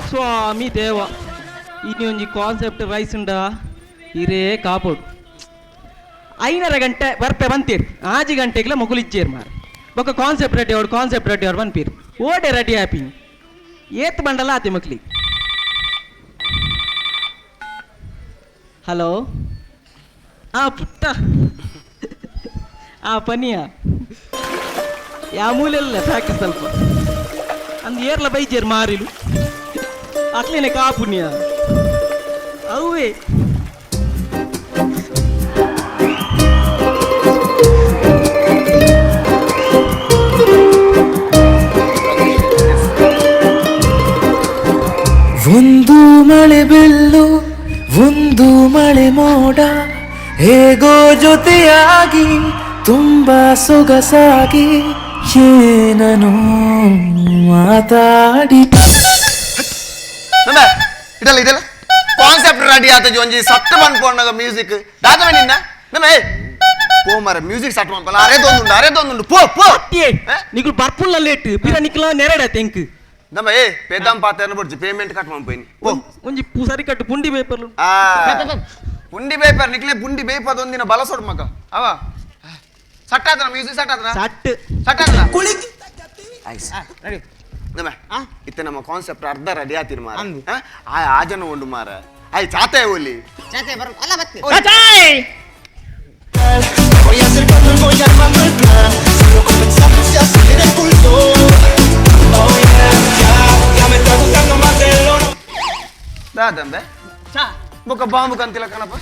ಸ್ವಾಮಿ ದೇವ ಇನಿ ಒಂಜಿ concept rice ಉಂಡ ಇರೇ ಕಾಪೋಡು 5:30 ಗಂಟೆ ಬರ್ಪೆ ಬಂತೀರ್ 6 ಗಂಟೆಗ್ಲ ಮೊಗುಲಿಚ್ಚೇರ್ ಮಾರ ಬೊಕ್ಕ ಕಾನ್ಸೆಪ್ಟ್ ರೆಡಿ ಅವಡು ಕಾನ್ಸೆಪ್ಟ್ ರೆಡಿ ಅವ್ರು ಬನ್ಪೀರ್ ಓಡೆ ರೆಡಿ ಆಪಿ ಏತ್ ಬಂಡಲ ಆತಿ ಮಕ್ಲಿ. ಹಲೋ ಆ ಪುಟ್ಟ ಆ ಪನಿಯ ಯಾ ಮೂಲೆಲ್ಲ ಸಾಕಿ ಸ್ವಲ್ಪ ಅಂದ್ ಏರ್ಲ ಬೈಜೇರ್ ಮಾರಿಲು ಅಕ್ಲೇನೆ ಕಾಪುಣ್ಯ ಅವೇ. ಒಂದು ಮಳೆ ಬೆಲ್ಲು ಒಂದು ಮಳೆ ಮೋಡ ಹೇಗೋ ಜೊತೆಯಾಗಿ ತುಂಬಾ ಸೊಗಸಾಗಿ ಏನನು ಮಾತಾಡಿ. ಇದಲ್ಲ ಇದಲ್ಲ ಕಾನ್ಸೆಪ್ಟ್ ರೆಡಿ ಆತ ಒಂಜಿ ಸಟ್ ಪನ್ಪೊಂಡಗ ಮ್ಯೂಸಿಕ್ ದಾದವೆ ನಿನ್ನ ನಮ್ಮ ಏ ಪೋ ಮಾರ ಮ್ಯೂಸಿಕ್ ಸಟ್ ಪನ್ಪಲ್ಲ ಅರೆ ದೊಂದುಂಡು ಅರೆ ದೊಂದುಂಡು ಪೋ ಪೋ. ನಿಗುಲು ಬರ್ಪುಲ್ಲ ಲೇಟ್ ಪಿರ ನಿಕ್ಲ ನೆರಡ ತೆಂಕ್. ನಮ್ಮ ಏ ಪೇದಾಂ ಪಾತೇನ ಬುಡ್ಜಿ ಪೇಮೆಂಟ್ ಕಟ್ ಮನ್ಪೋಯ್ನಿ ಪೋ. ಒಂಜಿ ಸರಿ ಕಟ್ಟು ಪುಂಡಿ ಪೇಪರ್. ಆ ಪುಂಡಿ ಪೇಪರ್ ನಿಕ್ಲೆ ಪುಂಡಿ ಬೇಪದ ಒಂದಿನ ಬಲಸೊಡ್ ಮಗ ಅವ ಸಟ್ ಆತನ ಮ್ಯೂಸಿಕ್ ಸಟ್ ಆತನ ಸಟ್ ಸಟ್ ಆತನ ನಮ್ಮ ಇತ್ತೆ ನಮ್ಮ ಕಾನ್ಸೆಪ್ಟ್ ಅರ್ಧ ರೆಡಿ ಆತಿನ ಮಾರ ಆ ಆಜನ ಉಂಡು ಮಾರ ಆಯ್ ಚಾತೆ ಒಲಿ. ಚಾತೆ ಬರ ಅಲ್ಲ ಬತ್ತಿ. Voy acercando y voy armando el plan. Si lo comenzamos se acelera el pulso. Oh yeah, ya, ya me está gustando más de lo ದಾದಂಬೆ ಬೊಕ್ಕ ಬಾಂಬು ಕಂತಿಲ್ಲ ಕಣಪ್ಪ.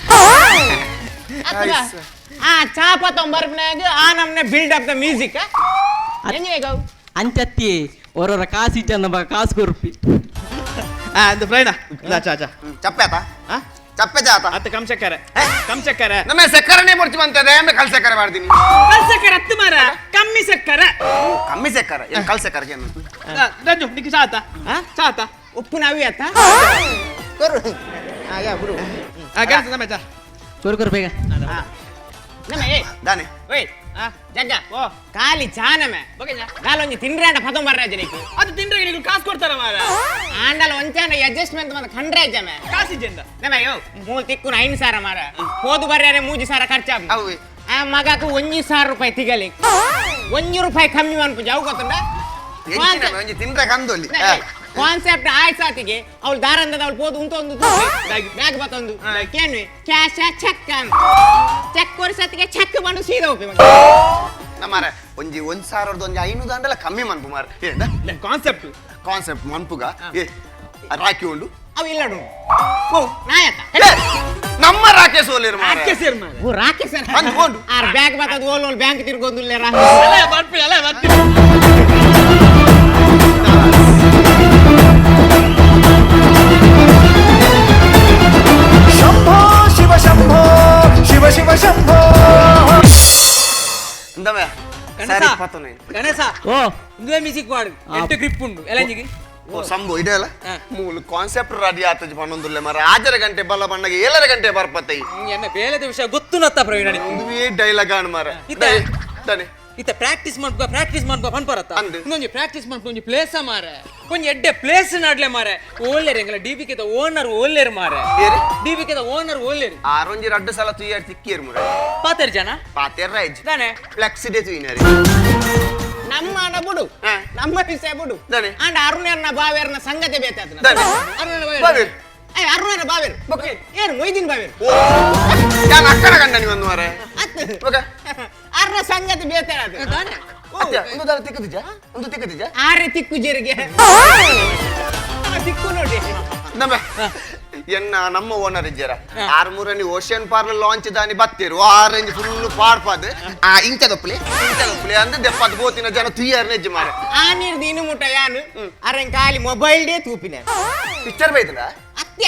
ಆ ಚಾಪ ತೊಂಬರ್ಪನಾಗ ಆ ನಮ್ನೆ build up the music ಎಂಜಿನ ಗೌ. ಅಂಚತ್ತಿ ಒರೊರ ಕಾಸು ಇಜ್ಜಂದ ಮಗ ಕಾಸು ಕೊರ್ಪಿ. ಆ ಇಂದು ಫ್ರೈನಾ ಇಲ್ಲ ಚಾ ಚಾ. ಚಪ್ಪೆ ಆತ ಚಪ್ಪೆ ಜಾತ. ಅತ್ತ ಕಮ್ ಚಕ್ಕರೆ ಕಮ್ ಚಕ್ಕರೆ. ನಮ್ಮ ಸಕ್ಕರೆನೇ ಬೊರ್ಚಿ ಬಂತದೆ ಆಮೇಲೆ ಕಲ್ ಸಕ್ಕರೆ ಮಾಡ್ತೀನಿ. ಕಲ್ ಸಕ್ಕರೆ ಹತ್ತು ಮಾರ ಕಮ್ಮಿ ಸಕ್ಕರೆ. ಕಮ್ಮಿ ಸಕ್ಕರೆ ಏನು ಕಲ್ ಸಕ್ಕರೆ ಏನು? ರಂಜು ನಿಕ್ಕೆ ಚಾತ ಚಾತ. ಉಪ್ಪು ನಾವಿ ಆತ ಕೊರು ಆಗ ಬಿಡು. ಆ ಕೆಲಸ ನಮ್ಮ ಚಾ. ಕೊರು ಕೊರು ಬೇಗ. ನಮ್ಮ ಏ ದಾನೆ ಓಯ್ ಜಗ್ಗ. ಓ. ಖಾಲಿ ಚಾ ನಮೆ ದಾಲೊಂಜಿ ತಿಂಡ್ರಾಂಡ ಪದಂ ಬರ್ರಾಜ ನೀಕು. ಅದು ತಿಂಡ್ರೆ ನೀವು ಕಾಸು ಕೊಡ್ತಾರ ಮಾರ. ಆಂಡಲ ಒಂಚಾನ ಅಡ್ಜಸ್ಟ್ಮೆಂಟ್ ಮಂದ ಖಂಡ್ರಾಜ ಮೆ. ಕಾಸು ಇಜ್ಜೆಂದ. ನಮ್ಮ ಯೋ ಮೂಲ್ ತಿಕ್ಕು 5 ಸಾವಿರ ಮಾರ ಹೋದು ಬರ್ಯಾರೆ 3 ಸಾವಿರ ಖರ್ಚಾಗ. ಅವು ಆ ಮಗకు 1,000 ರೂಪಾಯಿ ತಿಗಲಿ 1 ರೂಪಾಯಿ ಕಮ್ಮಿ ಅನ್ಪುಜ ಅವು ಗೊತ್ತುಂಡ. ಎಂಚಿನ ಒಂಜಿ ತಿಂಡ್ರೆ ಕಂದೊಲಿ. ಕಾನ್ಸೆಪ್ಟ್ ಆಯ್ತು ಸಾತಿಗೆ ಅವಳು ದಾರಂದದ ಅವಳು ಪೋದು ಉಂಟೊಂದು ಬ್ಯಾಗ್ ಬತ್ತೊಂದು ಕೇನ್ವಿ cash check check ಕೊರ್ಸತ್ತಿಗೆ check ಬಂದು ಸೀದಾ ಹೋಗಿ. ನಮ್ಮಾರ ಒಂಜಿ 1,000ದ ಒಂಜಿ 500 ಅಂಡಲ ಕಮ್ಮಿ ಮನ್ಪು ಮಾರ ಏ ಕಾನ್ಸೆಪ್ಟ್ ಕಾನ್ಸೆಪ್ಟ್ ಮನ್ಪುಗ ಏ ರಾಕಿ ಉಂಡು. ಅವು ಇಲ್ಲ ನೋಡು. ಓ ನಾಯಕ. ಏ, ನಮ್ಮ ರಾಕೇಶ್ ಓಲಿರು ಮಾರ. ಆಕೆ ಸೇರ್ ಮಾರ. ಓ ರಾಕೇಶ್ ಸರ್. ಅಂದ್ ಕೊಂಡು. ಆರ್ ಬ್ಯಾಗ್ ಬತ್ತದ ಓಲ್ ಓಲ್ ಬ್ಯಾಂಕ್ ತಿರ್ಗೊಂದುಲ್ಲೇರ. ಅಲ್ಲ ಬರ್ಪಿ ಅಲ್ಲ ಬರ್ಪಿ. ಶಂಭೋ ಶಿವ ಶಂಭೋ ಶಿವ ಶಿವ ಶಂಭೋ. ಇಂದಮೆ ಗಣೇಶ. ಸರಿ ಪತ್ತನೆ. ಗಣೇಶ. ಓ. ಇಂದುವೆ ಮ್ಯೂಸಿಕ್ ವಾಡು ಎಟ್ಟು ಗ್ರಿಪ್ ಉಂಡು ಎಲಂಜಿಗೆ. ಓ ಸಂಭು ಇದೆ ಅಲ್ಲ ಮೂಲು ಕಾನ್ಸೆಪ್ಟ್ ರೆಡಿ ಆತಜ್ ಪನ್ನೊಂದುಲ್ಲೆ ಮಾರ 6 ಗಂಟೆ ಬಲ್ಲ ಬಣ್ಣಗೆ 7 ಗಂಟೆ ಬರ್ಪತ್ತೈ. ಎನ್ನ ಬೇಲೆದ ವಿಷಯ ಗೊತ್ತು ನತ್ತ ಪ್ರವೀಣ. ಒಂದುವೇ ಡೈಲಾಗ್ ಆನ್ ಮಾರ. ಇತ್ತೆ? ದಾನೆ ಇತ್ತ ಪ್ರಾಕ್ಟೀಸ್ ಮಾಡ್ಕೊ ಪ್ರಾಕ್ಟೀಸ್ ಮಾಡ್ಕೊ ಪನ್ಪರತ್ತ. ಅಂದ್. ಇನ್ನೊಂಜಿ ಪ್ರಾಕ್ಟೀಸ್ ಮಾಡ್ಕೊ ಒಂಜಿ ಪ್ಲೇಸ್ ಮಾರ ಒಂಜಿ ಎಡ್ಡೆ ಪ್ಲೇಸ್ ನಾಡ್ಲೆ ಮಾರೆ ಓಲ್ಲೇರ್ ಎಂಗಲ ಡಿಬಿಕೆದ ಓನರ್ ಓಲ್ಲೇರ್ ಮಾರೆ. ಏರಿ? ಡಿಬಿಕೆದ ಓನರ್ ಓಲ್ಲೇರ್. ಆರೊಂಜಿ ರಡ್ಡು ಸಲ ತುಯ್ಯಾರ್ ತಿಕ್ಕಿಯರ್ ಮುರ. ಪಾತೆರ್ ಜನ. ಪಾತೆರ್ ರೈಜ್. ದಾನೆ. ಫ್ಲೆಕ್ಸ್ ಡೇ ತುಯ್ಯಿನರಿ. ನಮ್ಮ ಅಣ್ಣ ಬಿಡು. ಹಾ. ನಮ್ಮ ವಿಷಯ ಬಿಡು. ದಾನೆ? ಅಂಡ್ ಅರುಣನ ಬಾವೇರ್ನ ಸಂಗತಿ ಬೇಕಾದ. ದಾನೆ? ಬಾವೇರ್. ಅರುಣನ ಬಾವೇರ್ ಏನು ಮೊಯ್ದಿನ್ ಬಾವೇರ್. ಓ ಯಾನ್ ಅಕ್ಕನ ಗಂಡ ನೀವು ಒಂದು ಮಾರೆ. ಅತ್ತು. ಓಕೆ. ಅರ್ನ ಸಂಗತಿ ಬೇತಾರ ಅದು. ಅತ್ಯ ಒಂದು ದಾರ ತಿಕ್ಕದಿಜ ಒಂದು ತಿಕ್ಕದಿಜ. ಆರೆ ತಿಕ್ಕು ಜೀರಿಗೆ ತಿಕ್ಕು ನೋಡಿ. ನಮ್ಮ ಎನ್ನ ನಮ್ಮ ಓನರ್ ಇದ್ದೀರ ಆರು ಮೂರನಿ ocean parlour launch ದಾನಿ ಬತ್ತೀರು orange full ಪಾಡ್ಪಾದ್ ಆ ಇಂಚ ದೊಪ್ಪಲಿ ಇಂಚ ದೊಪ್ಪಲಿ ಅಂದ್ರೆ ದೆಪ್ಪದ್ ಗೋತಿನ ಜನ ತುಯ್ಯಾರ್ ನೆಜ್ಜಿ ಮಾರೆ. ಆ ನೀರ್ದು ಇನ್ನು ಮುಟ್ಟ ಯಾನು ಅರೆನ್ ಖಾಲಿ ಮೊಬೈಲ್ ಡೇ ತೂಪಿನ. ಪಿಕ್ಚರ್ ಬೈತಲ್ಲ. ಅತ್ಯ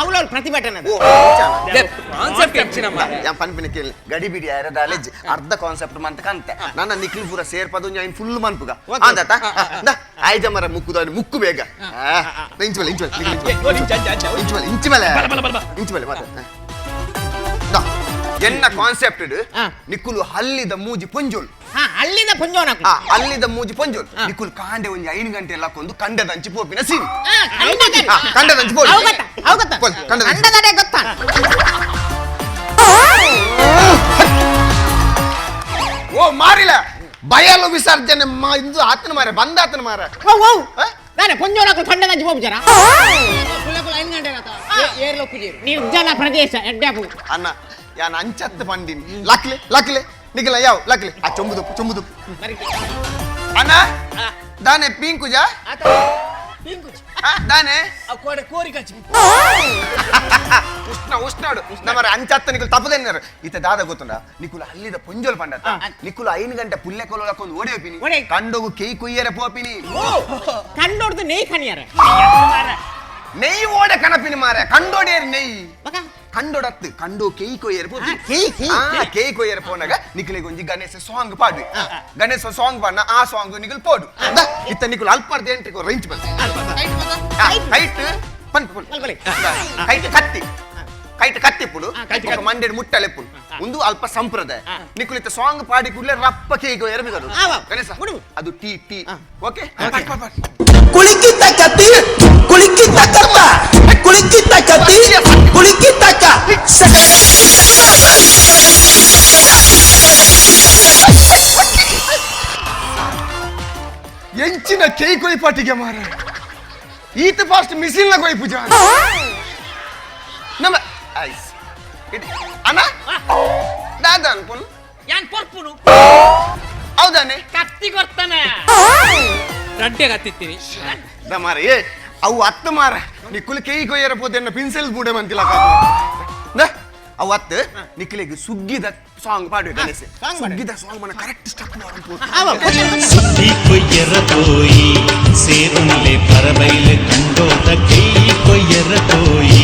ಅವಳವ್ರ ಪ್ರತಿಭಟನೆ ಅದು. ಓ ಕಾನ್ಸೆಪ್ಟ್ ಹೆಚ್ಚಿನ ಮಾರೆ. ಯಾನ್ ಪನ್ಪಿನ ಕೇಳಿ ಗಡಿ ಬಿಡಿ ಆರ ದಾಲೆಜ್ ಅರ್ಧ ಕಾನ್ಸೆಪ್ಟ್ ಮಂತ ಕಂತೆ ನನ್ನ ನಿಖಿಲ್ ಪೂರ ಸೇರ್ಪದು ಐನ್ ಫುಲ್ ಮನ್ಪುಗ ಅಂದತ ಆಯ್ಜ ಮರ ಮುಕ್ಕುದ ಮುಕ್ಕು ಬೇಗ ಇಂಚು ಮೇಲೆ ಇಂಚು ಮೇಲೆ ಇಂಚು ಮೇಲೆ ಇಂಚು ಮೇಲೆ ಇಂಚು ಮೇಲೆ ಮಾತ ಎನ್ನ ಕಾನ್ಸೆಪ್ಟ್ ನಿಕ್ಕುಲು ಹಲ್ಲಿದ ಮೂಜಿ ಪೊಂಜೋಳು. ಹಾ ಅಲ್ಲಿದ ಪೊಂಜೋನ ಅಲ್ಲಿದ ಮೂಜಿ ಪೊಂಜೋನ್ ನಿಕುಲ್ ಕಾಂಡೆ ಒಂಜಿ 5 ಗಂಟೆ ಎಲ್ಲ ಕೊಂದು ಕಂಡದಂಚಿ ಪೋಪಿನ ಸೀನ್ ಕಂಡದಂಚಿ ಪೋಲಿ ಕಂಡದಡೆ ಗೊತ್ತಾ ಓ ಮಾರಿಲ್ಲ ಬಯಲು ವಿಸರ್ಜನೆ ಇಂದು ಆತನ ಮಾರ ಬಂದ ಆತನ ಮಾರ ನಾನೇ ಪೊಂಜೋನ ಕಂಡದಂಚಿ ಪೋಪುಜಾರ ನಿರ್ಜನ ಪ್ರದೇಶ ಎಡ್ಡಾಪು ಅಣ್ಣ ಯಾನ್ ಅಂಚತ್ತು ಪಂಡಿನಿ ಲಕ್ಲೆ ಲಕ್ಲೆ ನಿಗಲ ಯಾವ ಲಕ್ಲೆ ಆ ಚೊಂಬುದು ಚೊಂಬುದು ಅಣ್ಣ ದಾನೆ ಪಿಂಕುಜಾ ದಾನೆ ಉಷ್ಣ ಉಷ್ಣಾಡು ನಮ್ಮರ ಅಂಚತ್ತ ನಿಕುಲ್ ತಪ್ಪದೇನಾರು ಈತ ದಾದ ಗೊತ್ತುಂಡ ನಿಕುಲ ಅಲ್ಲಿದ ಪೊಂಜೋಲ್ ಪಂಡತ ನಿಕುಲ 5 ಗಂಟೆ ಪುಲ್ಲೆ ಕೊಲೊಂದು ಓಡಿ ಹೋಪಿನಿ ಕಂಡೋಗು ಕೇಯ್ ಕುಯ್ಯರೆ ಪೋಪಿನಿ ಕಂಡೋಡ್ದು ನೆಯ್ ಕಣಿಯರ ನೆಯ್ ಓಡೆ ಕಣಪಿನಿ ಮಾರೆ ಕಂಡೋಡೇರಿ ನೆಯ್ ಕಂಡೋಡತ್ತು ಕಂಡು ಕೇಯ್ ಕೊಯ್ಯರೆ ಪೋಪಿನಿ ಕೇಯ್ ಕೊಯ್ಯರೆ ಪೋನಾಗ ನಿಕುಲಿಗೆ ಒಂಜಿ ಗಣೇಶ ಸಾಂಗ್ ಪಾಡು ಗಣೇಶ ಸಾಂಗ್ ಪಾಡ್ನ ಆ ಸಾಂಗ್ ನಿಕುಲ್ ಪೋಡು ಇತ್ತ ನಿಕುಲ್ ಅಲ್ಪರ್ದ ಎಂಟ್ರಿ ರೇಂಜ್ ಬಂದ ಹೈಟ್ ಕೈಟ್ ಕತ್ತಿ ಕೈಟ್ ಕತ್ತಿಪ್ಪುಡು ಮಂಡೆಡ್ ಮುಟ್ಟಲೆಪ್ಪುಡು ಒಂದು ಅಲ್ಪ ಸಂಪ್ರದಾಯ ನಿಕುಲಿತ ಸಾಂಗ್ ಪಾಡಿ ಕೂಡಲೇ ರಪ್ಪ ಕೇಕ್ ಎರಬಿದರು ಗಣೇಶ ಅದು ಟೀ ಟೀ ಓಕೆ ಕುಳಿಕಿತ ಕತ್ತಿ ಕುಳಿಕಿತ ಕತ್ತ ಕುಳಿಕಿತ ಕತ್ತಿ ಕುಳಿಕಿತ ಎಂಚಿನ ಕೇಕ್ ಕೊಯ್ಪಾಟಿಗೆ ಮಾರ ಈತ ಫಾಸ್ಟ್ ಮಿಸಿಲ್ ನ ಕೊಯ್ ಪೂಜಾ ನಮ್ಮ ಐಸ್ ಅಣ್ಣ ದಾದ ಅನ್ಪುನ್ ಯಾನ್ ಪೊರ್ಪುನು ಹೌದಾನೆ ಕತ್ತಿ ಕೊರ್ತಾನೆ ರಡ್ಡೆ ಕತ್ತಿತ್ತೀನಿ the ಮಾರ ಏ ಅವು ಅತ್ತು ಮಾರ ನಿಕ್ಕುಲು ಕೇಯಿ ಕೊಯ್ಯರ ಪೋತೆ ಪಿನ್ಸೆಲ್ ಬೂಡೆ ಮಂತಿಲ್ಲ the ಅವು ಅತ್ತು ನಿಕ್ಕಲಿಗೆ ಸುಗ್ಗಿದ ಸಾಂಗ್ ಪಾಡು ಗಣೇಶ ಸುಗ್ಗಿದ ಸಾಂಗ್ ಮನ ಕರೆಕ್ಟ್ ಸ್ಟೆಪ್ ಮಾಡಂಪು ಸುದ್ದಿ ಕೊಯ್ಯರ ತೋಯಿ ಸೇರುನ್ಲೆ ಪರಬೈಲೆ ಕಂಡೋದ ಕೈ ಕೊಯ್ಯರ ತೋಯಿ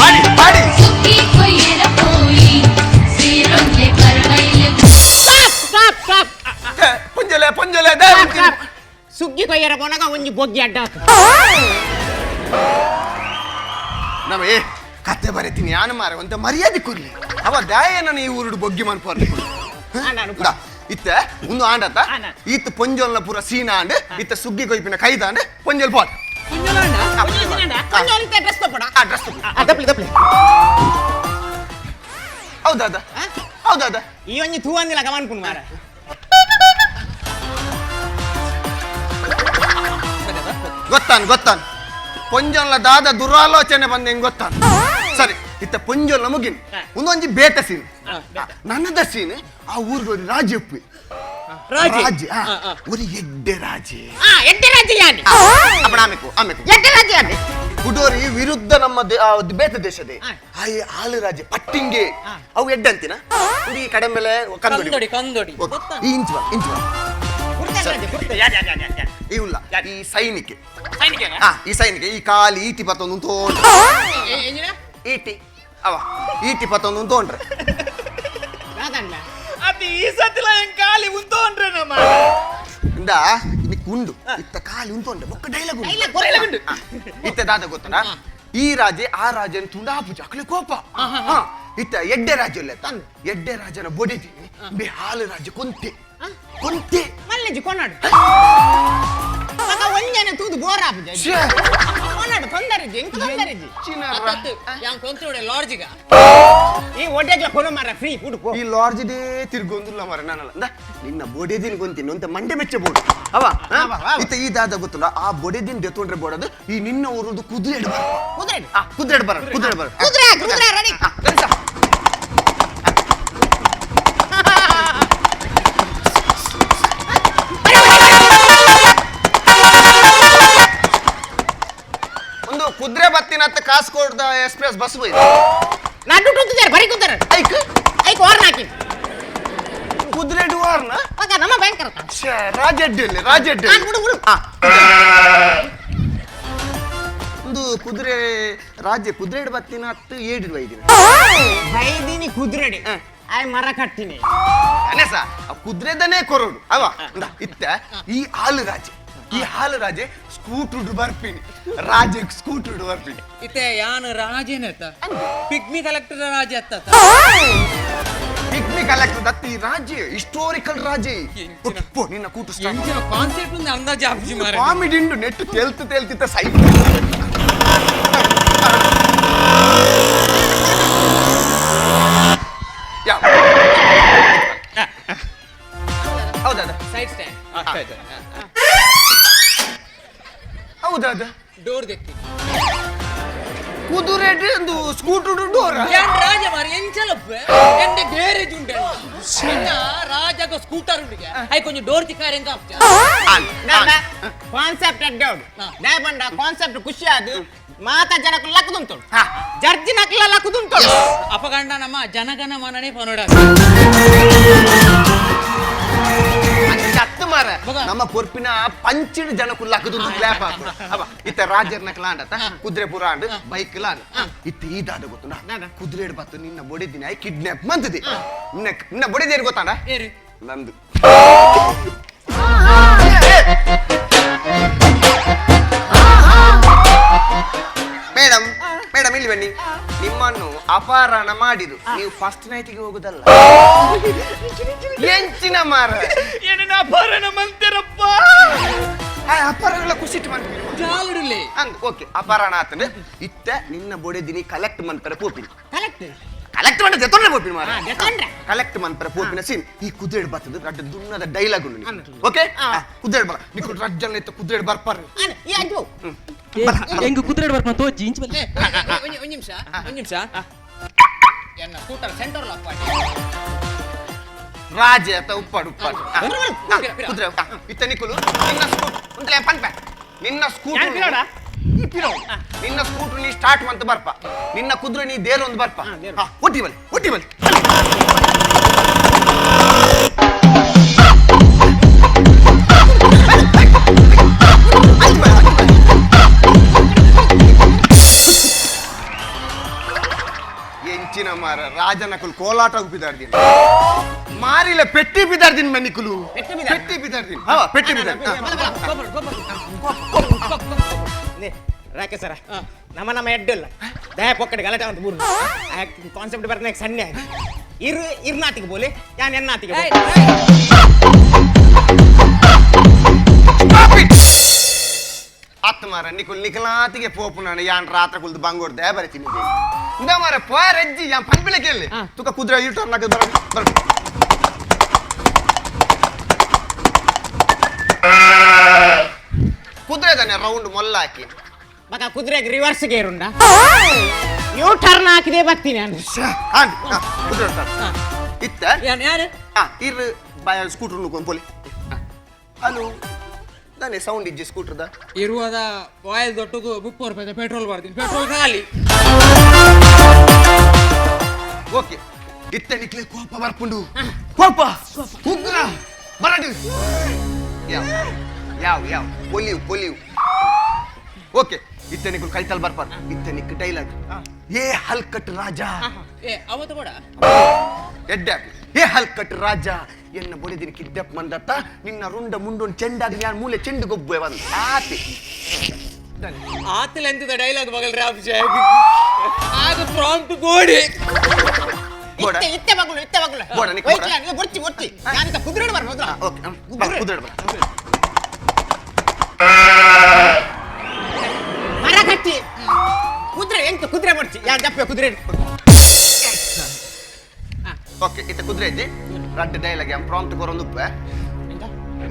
ಪಾಡಿ ಪಾಡಿ ಸುಗ್ಗಿ ಕೊಯ್ಯರ ಪೋಯಿ ಸೇರೊಂದೆ ಪರಬೈಲು ಸ್ಟಾಪ್ ಸ್ಟಾಪ್ ಸ್ಟಾಪ್ ಪುಂಜಲೆ ಪುಂಜಲೆ ಸುಗ್ಗಿ ಕೊಯ್ಯರ ಪೋನಾಗ ಒಂಜಿ ಬೊಗ್ಗಿ ಅಡ್ಡ ನಮ್ಮ ಏ ಕತೆ ಬರೀತೀನಿ ಯಾನು ಮಾರ ಒಂತ ಮರ್ಯಾದೆ ಕೊರ್ಲಿ ಅವ ದಾಯ ಈ ಊರುಡು ಬೊಗ್ಗಿ ಮನ್ಪೋರ್ಲಿ ಇತ್ತ ಒಂದು ಆಂಡತ್ತ ಈತ ಪೊಂಜೋಲ್ನ ಪೂರ ಸೀನ ಆಂಡ್ ಇತ್ತ ಸುಗ್ಗಿ ಕೊಯ್ಪಿನ ಕೈದಾಂಡ್ ಪೊಂಜಲ್ ಪಾಟ್ ಹೌದಾದ ಹೌದಾದ ಈ ಒಂಜಿ ತೂ ಅಂದಿಲ್ಲ ಗಮನ್ಪುನ್ ಮಾರ ಗೊತ್ತಾನ್ ಗೊತ್ತಾನ್ ಪೊಂಜೋಲ್ನ ದಾದ ದುರಾಲೋಚನೆ ಬಂದ ಹೆಂಗ್ ಗೊತ್ತಾನ್ ಸರಿ ಇತ್ತ ಪೊಂಜೋಲ್ನ ಮುಗಿನ್ ಒಂದೊಂಜಿ ಬೇಟ ಸೀನ್ ನನ್ನದ ಸೀನ್ ಆ ಊರಿಗೆ ರಾಜಿ ಉಪ್ಪಿ ರಾಜಿ ஒரு ಎಡ್ಡೆ ರಾಜಿ ಎಡ್ಡೆ ರಾಜಿ ಯಾನಿ ಅಪ್ಪಣ ಆಮೆಕು ಆಮೆಕು ಎಡ್ಡೆ ರಾಜಿ ಯಾನಿ ಕುಡೋರಿ ವಿರುದ್ಧ ನಮ್ಮ ಬೇತ ದೇಶದ ಆಯ್ ಆಳು ರಾಜೆ ಪಟ್ಟಿಂಗೆ ಅವು ಎಡ್ಡೆ ಅಂತಿನ ಈ ಕಡೆ ಮೇಲೆ ಕಂದೋಡಿ ಕಂದೋಡಿ ಈ ಇಂಚು ಇಂಚು ಈ ಉಲ್ಲ ಈ ಸೈನಿಕೆ ಈ ಸೈನಿಕೆ ಈ ಕಾಲಿ ಈಟಿ ಪತ್ತೊಂದು ತೋಂಡ್ರೆ ಈಟಿ ಅವ ಈಟಿ ಪತ್ತೊಂದು ತೋಂಡ್ರೆ ಅದು ಈ ಸತಿಲ ಕಾಲಿ ಉಂತೋಂಡ್ರೆ ನಮ್ಮ ಇಂದ ನಿಕ್ ಉಂಡು ಇತ್ತ ಕಾಲಿ ಉಂತೋಂಡ್ರೆ ಬೊಕ್ಕ ಡೈಲಾಗ್ ಉಂಡು ಇತ್ತ ದಾದ ಗೊತ್ತನಾ ಈ ರಾಜೆ ಆ ರಾಜನ ತುಂಡಾಪುಜ ಅಕ್ಲೆ ಕೋಪ ಇತ್ತ ಎಡ್ಡೆ ರಾಜ್ಯ ಇಲ್ಲ ಎಡ್ಡೆ ರಾಜನ ಬೊಡಿತೀನಿ ಬೆ ಹಾಲು ರಾಜ್ಯ ಕೊಂತೆ ಕೊಂತೆ ಮಲ್ಲೆಜಿ ಕೊನಾಡು ಮಗ ಒಂಜನೆ ತೂದು ಬೋರ್ ಆಪುಜ ಕೊನಾಡು ತೊಂದರೆಜಿ ಎಂಕ್ ತೊಂದರೆಜಿ ಯಾನ್ ಕೊಂತೋಡೆ ಲಾಡ್ಜಿಗ ಈ ಒಡೆಗ್ಲ ಕೊನ ಮಾರ ಫ್ರೀ ಫುಡ್ ಪೋ ಈ ಲಾಡ್ಜ್ ಡೇ ತಿರ್ಗೊಂದುಲ್ಲ ಮಾರ ನಾನಲ್ಲ ಅಂದ ನಿನ್ನ ಬೊಡೆದಿನ ಗೊಂತೀನಿ ಅಂತ ಮಂಡೆ ಮೆಚ್ಚ ಬೋಡು ಅವ ಇತ್ತ ಈ ದಾದ ಗೊತ್ತಲ್ಲ ಆ ಬೊಡೆದಿನ ದೆತ್ತೊಂಡ್ರೆ ಬೋಡದು ಈ ನಿನ್ನ ಊರದ್ದು ಕುದುರೆ ಬರ ಕುದುರೆ ಕುದುರೆ ಬರ ಕುದುರೆ ಬರ ಕುದುರೆ ಕುದುರೆ ರೆಡಿ ಒಂದು ಕುದುರೆ ಬತ್ತಿನತ್ತ ಕಾಸಕೋಡ್ದ ಎಕ್ಸ್ಪ್ರೆಸ್ ಬಸ್ ಹೋಯ್ತು ನಡ್ಡು ಟುತ್ತಿದ್ದಾರೆ ಬರಿ ಕುಂತಾರೆ ಐಕ್ ಐಕ್ ವಾರ್ನ ಹಾಕಿ ಕುದುರೆ ಡುವಾರ್ನ ಮಗ ನಮ್ಮ ಭಯಂಕರ ರಾಜಡ್ಡಿಯಲ್ಲಿ ರಾಜಡ್ಡಿ ಬಿಡು ಬಿಡು ಒಂದು ಕುದುರೆ ರಾಜ್ಯ ಕುದುರೆ ಬತ್ತಿನ ಹತ್ತು ಏಡಿರುವ ಐದಿನ ಬೈದಿನಿ ಕುದುರೆಡಿ ಆಯ್ ಮರ ಕಟ್ಟಿನಿ ಅನೇಸ ಕುದುರೆದನೇ ಕೊರೋಡು ಅವ ಇತ್ತ ಈ ಹಾಲು ರಾಜೆ ಈ ಹಾಲು ರಾಜೆ ಸ್ಕೂಟರ್ ಬರ್ಪಿನಿ ರಾಜೆ ಸ್ಕೂಟರ್ ಬರ್ಪಿನಿ ಇತ್ತೆ ಯಾನು ರಾಜೇನತ್ತ ಪಿಗ್ಮಿ ಕಲೆಕ್ಟರ್ ರಾಜೆ ಅತ್ತ ಪಿಗ್ಮಿ ಕಲೆಕ್ಟರ್ ದತ್ತಿ ಈ ರಾಜ್ಯ ಹಿಸ್ಟೋರಿಕಲ್ ಟೆಕ್ನಿಕಲ್ ರಾಜಿ. ಪೋ ನಿನ್ನ ಕೂಟು ಸ್ಟಾರ್ಟ್. ಎಂಚಿನ ಕಾನ್ಸೆಪ್ಟ್ ಒಂದು ಅಂದಾಜು ಆಪುಜಿ ಮಾರೆ. ಕಾಮಿಡಿ ಉಂಡು ನೆಟ್ ತೆಲ್ತು ತೆಲ್ತಿತ್ತ ಸೈಡ್. ಯಾ ಹೌದಾ? Side stand. ಹೌದಾ? ಡೋರ್ ದೆತ್ತಿ. ಕುದುರೆ ಒಂದು ಸ್ಕೂಟರ್ ಡೋರ್. ಏನ್ ರಾಜ ಮಾರೆ ಎಂಚಲಪ್ಪ ಎಂದ ಗ್ಯಾರೇಜ್ ಉಂಟು ನಿನ್ನ ರಾಜಗ ಸ್ಕೂಟರ್ ಉಂಡಿಗೆ I ಕೊಂಚ ಡೋರ್ ತಿಕ್ಕಾರೆ ಎಂತ ಆಪ್ಚ. ಕಾನ್ಸೆಪ್ಟ್ ಅಡ್ಡೋಡು ದಾಯ ಬಂಡ ಕಾನ್ಸೆಪ್ಟ್ ಖುಷಿ ಆದು ಮಾತಾ ಜನಕ್ಕೆ ಲಕ್ಕದುಂಟು ಜರ್ಜಿ ನಕ್ಲ ಲಕ್ಕದುಂಟು. ಅಪಗಂಡ ನಮ್ಮ ಜನಗಣ ಮನನೇ ಪನೋಡ ಚತ್ತು ಮಾರ ನಮ್ಮ ಪೊರ್ಪಿನ ಪಂಚಿನ ಜನ ಕುಲ್ಲಾಕದು ಕ್ಲಾಪ್ ಹಾಕು ಅವ ಇತ್ತ ರಾಜರ್ನ ಕ್ಲಾಂಡತ ಕುದುರೆ ಪುರ ಅಂಡ್ ಬೈಕ್ ಲಾಂಡ್ ಇತ್ತ ಈ ದಾದ ಗೊತ್ತುಂಡ ಕುದುರೆ ಬತ್ತು ನಿನ್ನ ಬೊಡೆದಿನ I kidnap ಮಂತದೆ. ನಿನ್ನ ನಿನ್ನ ಬೊಡೆದೇರು ಗೊತ್ತಾಂಡ ನಂದು. ಮೇಡಮ್ ಮೇಡಮ್ ಇಲ್ಲಿ ಬನ್ನಿ, ನಿಮ್ಮನ್ನು ಅಪಹರಣ ಮಾಡಿದ್ರು, ನೀವು ಫಸ್ಟ್ ನೈಟಿಗೆ ಹೋಗುದಲ್ಲ. ಎಂಚಿನ ಮಾರ ಏನನ್ನ ಅಪಹರಣ ಮಂತಿರಪ್ಪ. ಅಪಹರಣ ಖುಷಿಟ್ಟು ಮಾಡ್ತೀನಿ ಅಂದ್ ಓಕೆ ಅಪಹರಣ ಆತಂದ್ರೆ ಇತ್ತ ನಿನ್ನ ಬೊಡೆದಿನಿ ಕಲೆಕ್ಟ್ ಮಂತರ ಪೋಪಿನಿ. ಕಲೆಕ್ಟ್ ಕಲೆಕ್ಟ್ ಮಾಡಿದ್ರೆ ತೊಂದ್ರೆ ಪೋಪಿನಿ ಮಾರ. ಕಲೆಕ್ಟ್ ಮಂತರ ಪೋಪಿನ ಸೀನ್ ಈ ಕುದುರೆ ಬರ್ತದೆ ರಡ್ಡ ದುನ್ನದ ಡೈಲಾಗ್ ಉಂಡು. ಓಕೆ ಕುದುರೆ ಬರ ನಿಕ್ಕು ರಡ್ಜನ ಇತ್ತ ಕುದುರೆ ಬರ್ಪಾರ ಹೆಂಗ್ ಕುದುರೆ ಬರ್ಪ ತೋಜಿ ಇಂಚ್ ಬಲ್ಲಿ. ಒಂದು ನಿಮಿಷ ಒಂದು ನಿಮಿಷ ಎನ್ನ ಸ್ಕೂಟರ್ ಸೆಂಟರ್ ಲಾಕ್ ಮಾಡಿ ರಾಜೆ ಅತ ಉಪ್ಪಾಡು ಉಪ್ಪಾಡು ಕುದುರೆ ಇತ್ತ ನಿಕ್ಕುಲು ನಿನ್ನ ಸ್ಕೂಟರ್ ಒಂದ್ಲೆ ಪನ್ಪೆ ನಿನ್ನ ಸ್ಕೂಟರ್ ನಿನ್ನ ಸ್ಕೂಟರ್ ನೀ ಸ್ಟಾರ್ಟ್ ಮಂತ ಬರ್ಪ ನಿನ್ನ ಕುದುರೆ ನೀ ದೇರ್ ಒಂದು ಬರ್ಪ. ಒಟ್ಟಿ ಬಲಿ ಒಟ್ಟಿ ಬಲಿ ಎಂಚಿನ ಮಾರ ರಾಜನಕುಲು ಕೋಲಾಟ ಬಿದಾರ್ದಿನ ಮಾರಿಲ್ಲ ಪೆಟ್ಟಿ ಬಿದಾರ್ದಿನ ಮನಿಕುಲು ಪೆಟ್ಟಿ ಬಿದಾರ್ದಿನ ಹಾ ಪೆಟ್ಟಿ ಬಿದಾರ್ದಿನ. ರಾಕೆ ಸರ ನಮ್ಮ ನಮ್ಮ ಎಡ್ಡಿಲ್ಲ ದಯ ಪೊಕ್ಕಡೆ ಗಲಾಟೆ ಅಂತ ಬೂರು ಕಾನ್ಸೆಪ್ಟ್ ಬರ್ತಾನೆ ಸಣ್ಣ ಇರು ಇರ್ನಾತಿಗೆ ಬೋಲೆ ಯಾನ್ ಎನ್ನಾತಿಗೆ ಅತ್ತ ಮಾರ ನಿಕುಲ್ ನಿಕಲಾತಿಗೆ ಪೋಪು ನಾನು ಯಾನ್ ರಾತ್ರ ಕುಲ್ದು ಬಂಗೋಡ್ ದಯ ಬರೀತೀನಿ ಇಂದ ಮಾರ ಪೋರಜ್ಜಿ ಯಾನ್ ಪನ್ಪಿಳ ಕೇಳಿ ತುಕ ಕುದುರೆ ಯೂಟರ್ನ್ ಹಾಕಿ ಬರ ಬರ ಕುದುರೆ ತಾನೆ ರೌಂಡ್ ಮೊಲ್ಲ ಹಾಕಿ ಮಗ ಕುದುರೆಗೆ ರಿವರ್ಸ್ ಗೇರ್ ಉಂಡ ಯೂ ಟರ್ನ್ ಹಾಕಿದೆ ಬರ್ತೀನಿ ನಾನು. ಕುದುರೆ ಇತ್ತ ಇರು ಬಾಯ ಸ್ಕೂಟರ್ ನುಕೊಂಡು ಪೋಲಿ. ಹಲೋ ನಾನೇ ಸೌಂಡ್ ಇಜ್ಜಿ ಸ್ಕೂಟರ್ದ ಇರುವುದ ಆಯಿಲ್ ದೊಡ್ಡದು 30 ರೂಪಾಯಿ ಪೆಟ್ರೋಲ್ ಬರ್ತೀನಿ ಪೆಟ್ರೋಲ್ ಖಾಲಿ. ಓಕೆ ಇತ್ತ ನಿಕ್ಲೆ ಕೋಪ ಬರ್ಪುಂಡು ಕೋಪ ಉಗ್ರ ಬರಡು ಯಾವ ಯಾವ ಯಾವ ಪೊಲಿವು ಪೊಲಿವು. ಓಕೆ ಇತ್ತ ನಿಕ್ಲು ಕೈತಲ್ ಬರ್ಪಾರ ಇತ್ತ ನಿಕ್ ಡೈಲಾಗ್ ಏ ಹಲ್ಕಟ್ ರಾಜಾ ಏ ಅವತ್ತು ಬೇಡ ಎಡ್ಡೆ ಏ ಹಲ್ಕಟ್ ರಾಜ ಎನ್ನ ಬೊಡೆದಿನ ಕಿಡ್ನಾಪ್ ಮಂದತ್ತ ನಿನ್ನ ರುಂಡ ಮುಂಡೊಂದು ಚೆಂಡಾಗಿ ನಾನು ಮೂಲೆ ಚೆಂಡು ಗೊಬ್ಬೆ ಬಂದು ಆತಿ ಆತಲ ಎಂತದ ಡೈಲಾಗ್ ಬಗಲ್ರಿ ಅಭಿಷೇಕ್ ಆಗ ಪ್ರಾಂಪ್ಟ್ ಬೋಡಿ ಇತ್ತೆ ಇತ್ತೆ ಮಗಳು ಇತ್ತೆ ಮಗಳು ಬೋಡ ನಿಕ್ ಬೋಡ ಬೊರ್ಚಿ ಬೊರ್ಚಿ ನಾನು ಕುದುರೆ ಬರ್ಬೋದು. ಓಕೆ ಕುದುರೆ ಬರ ಮರ ಕಟ್ಟಿ ಕುದುರೆ ಎಂತ ಕುದುರೆ ಬರ್ಚಿ ಯಾರು ದಪ್ಪ ಕುದುರೆ. ಓಕೆ ಇತ್ತ ಕುದುರೆ ಇದ್ದಿ ರಡ್ಡ ಡೈಲಾಗ್ ಯಾನ್ ಪ್ರಾಂಪ್ಟ್ ಕೊರೊಂದು ಉಪ್ಪೆ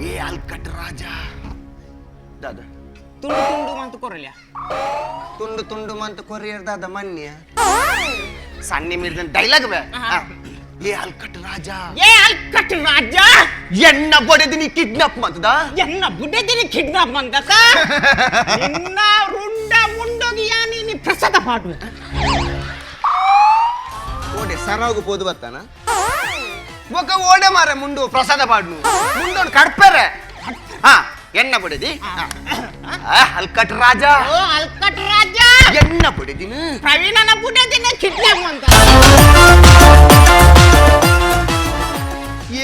ಏ ಅಲ್ಕಟ್ ರಾಜ ದಾದ ತುಂಡು ತುಂಡು ಮಂತು ಕೊರಲ್ಯ ತುಂಡು ತುಂಡು ಮಂತು ಕೊರಿಯರ್ ದಾದ ಮನ್ಯ ಸಣ್ಣ ಮೀರಿದ ಡೈಲಾಗ್ ಬೇ ಏ ಅಲ್ಕಟ್ ರಾಜ ಏ ಅಲ್ಕಟ್ ರಾಜ ಎನ್ನ ಬೊಡೆದಿನಿ ಕಿಡ್ನಾಪ್ ಮಂತದ ಎನ್ನ ಬುಡೆದಿನಿ ಕಿಡ್ನಾಪ್ ಮಂತಕ ನಿನ್ನ ರುಂಡ ಮುಂಡೋಗಿ ಯಾ ನೀನಿ ಪ್ರಸಾದ ಪಾಡು ಓಡೆ ಸರಾಗು ಪೋದು ಬರ್ತಾನ ಬೊಕ ಓಡೆ ಮಾರ ಮುಂಡು ಪ್ರಸಾದ ಪಾಡ್ನು ಮುಂಡೋನ್ ಕಡ್ಪೆರೆ ಹಾ ಎನ್ನ ಬುಡೆದಿ ಅಲ್ಕಟ್ ರಾಜ ಓ ಅಲ್ಕಟ್ ರಾಜ ಎನ್ನ ಬುಡೆದಿನ ಪ್ರವೀಣನ ಬುಡೆದಿನ ಕಿಡ್ನಾಪ್ ಅಂತ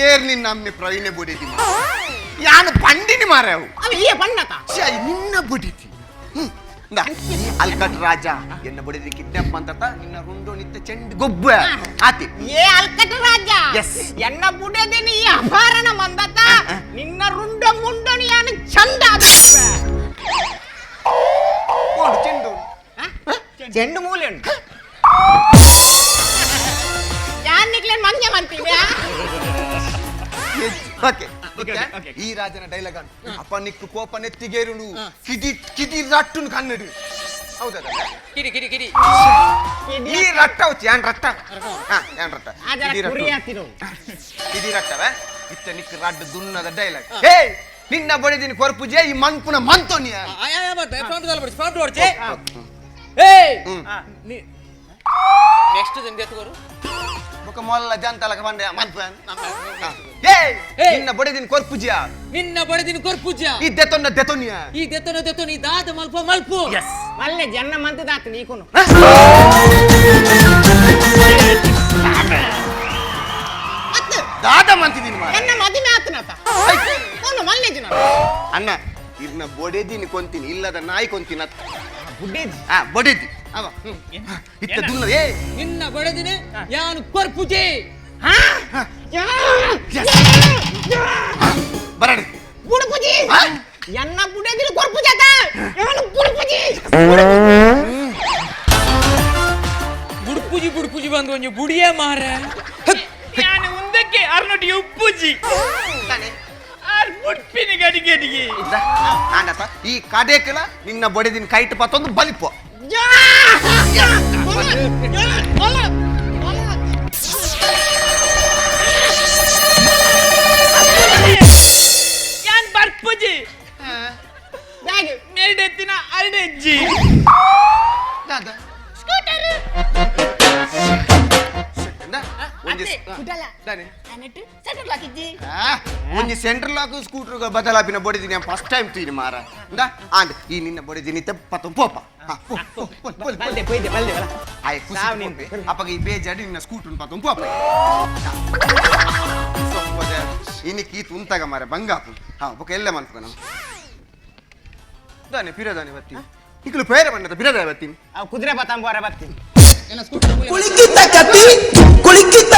ಏರ್ ನಿನ್ನ ಅಮ್ಮೆ ಪ್ರವೀಣ ಬುಡೆದಿನ ಯಾನು ಪಂಡಿನಿ ಮಾರವು ಅವ ಈ ಬಣ್ಣತ ಶ್ಯಾ ನಿನ್ನ ಬುಡೆದಿ ಅಲ್ಕಟ್ ರಾಜ ಎನ್ನ ಬುಡೆದಿ ಕಿಡ್ನಾಪ್ ಅಂತ ನಿನ್ನ ರುಂಡೋ ನಿತ್ತ ಚೆಂಡು ಗೊಬ್ಬ ಆತಿ ಏ ಅಲ್ಕಟ್ ರಾಜ ಎನ್ನ ಬುಡದಿನಿ ಈ ಅಪಹರಣ ಮಂದತ ನಿನ್ನ ರುಂಡ ಮುಂಡನು ಯಾನು ಚಂಡ ಚೆಂಡು ಚೆಂಡು ಮೂಲೆ ಉಂಟು ಯಾನ್ ನಿಕ್ಲೇನ್ ಮಂಗೆ ಮಂತೀವಿ. ಓಕೆ, ಈ ರಾಜನ ಡೈಲಾಗ್ ಅಪ್ಪ ನಿಕ್ಕು ಕೋಪ ನೆತ್ತಿಗೇರುನು ಕಿಡಿ ಕಿಡಿ ರಟ್ಟುನು ಕನ್ನಡಿ ಹೌದಾ? ಕಿಡಿ ಕಿಡಿ ಕಿಡಿ ಈ ರಟ್ಟ ಉಚ್ಚಿ ಯಾನ್ ರಟ್ಟ ಯಾನ್ ರಟ್ಟ ಕಿಡಿ ರಟ್ಟವೆ ಇತ್ತ ನಿಕ್ಕು ರಡ್ಡು ದುನ್ನದ ಡೈಲಾಗ್. ಹೇ ನಿನ್ನ ಬಡಿದಿನ ಕೊರ್ಪುಜೆ ಈ ಮನ್ಪುನ ಮಂತೋನಿಯ ನೆಕ್ಸ್ಟ್ ಜನ ಎತ್ಕೋರು ಬೊಕ ಮೊಲ್ಲ ಜಂತಲಕ ಬಂಡೆ ಮನ್ಪು. ಏಯ್ ನಿನ್ನ ಬಡಿದಿನ ಕೊರ್ಪುಜಿಯ ನಿನ್ನ ಬಡದಿನ ಕೊರ್ಪುಜ ಈ ದೆತೊನ್ನ ದೆತೊನಿಯ ಈ ದೆತೊನ ದೆತೊನಿ ದಾದ ಮಲ್ಪ ಮಲ್ಪು. ಮಲ್ಲೆ ಜನ್ನ ಮಂತದಾತ ನೀಕುನು ದಾದ ಮಂತಿದ್ದೀನಿ ಮಾರ್ರೆ. ಎನ್ನ ಮದಿಮೆ ಆತನತ ಅವನು ಮಲ್ಲೆ ಜನ ಅಣ್ಣ ಇರ್ನ ಬೊಡೆದಿನಿ ಕೊಂತೀನಿ ಇಲ್ಲದ ನಾಯಿ ಕೊಂತೀನಿ ಅತ್ತ. ಬುಡ್ಡೆಜಿ ಆ ಬೊಡೆದಿ ಅವ ಇತ್ತ ದುನ್ನ. ಏ ನಿನ್ನ ಬಡದಿನ ಯಾನು ಕೊರ್ಪುಜೆ ಬರಡಿ ಬುಡುಪುಜಿ ಎನ್ನ ಬುಡೆದಿನ ಕೊರ್ಪುಜಾತ ಯಾನು ಬುಡುಪುಜಿ ಬುಡ್ಪುಜಿ ಬುಡ್ಪುಜಿ ಬಂದು ಒಂಜಿ ಬುಡಿಯೇ ಮಾರ ನಾನು ಮುಂದಕ್ಕೆ ಅರ್ನೊಟ್ಟಿ ಉಪ್ಪುಜಿ ಆರ್ ಬುಡ್ಪಿನಿ ಗಡಿಗೆ ಅಡಿಗೆ ಆಂಡಪ್ಪ ಈ ಕಡೆಕಲ ನಿನ್ನ ಬೊಡೆದಿನ ಕೈಟ್ ಪತ್ತೊಂದು ಬಲಿಪು. ಯಾನ್ ಬರ್ಪುಜಿ ಮೇಲ್ಡೆತ್ತಿನ ಅರಡೆಜ್ಜಿ ಒಂಜಿ ಸೆಂಟ್ರಲ್ ಲಾಕ್ ಸ್ಕೂಟರ್ ಬದಲಾಪಿನ ಬೊಡೆದಿನಿ ಫಸ್ಟ್ ಟೈಮ್ ತೀನಿ ಮಾರ. ಆಂಡ್ ಈ ನಿನ್ನ ಬೊಡೆದಿನಿ ಪತ್ತೊಂದು ಪೋಪ. ಆಯ್ ಖುಷಿ ಅಪ್ಪಗ ಈ ಬೇಜಾಡಿ ನಿನ್ನ ಸ್ಕೂಟರ್ ಪತ್ತೊಂದು ಪೋಪ. ಇನ್ನಿಕ್ಕೆ ಈ ತುಂತಾಗ ಮಾರ ಬಂಗಾಪು. ಹಾ ಬೊಕ ಎಲ್ಲ ಮನ್ಪುಗ ನಮ್ಮ ದಾನೆ ಪಿರದಾನೆ ಬರ್ತೀನಿ ಇಕ್ಲು ಪೇರೆ ಬಣ್ಣದ ಪಿರದಾನೆ ಬರ್ತೀನಿ ಕುದುರೆ ಪತಂಬೋರ ಬರ್ತೀನಿ. ಕುಳಿಕಿತ ಕತಿ ಕುಳಿಕಿತ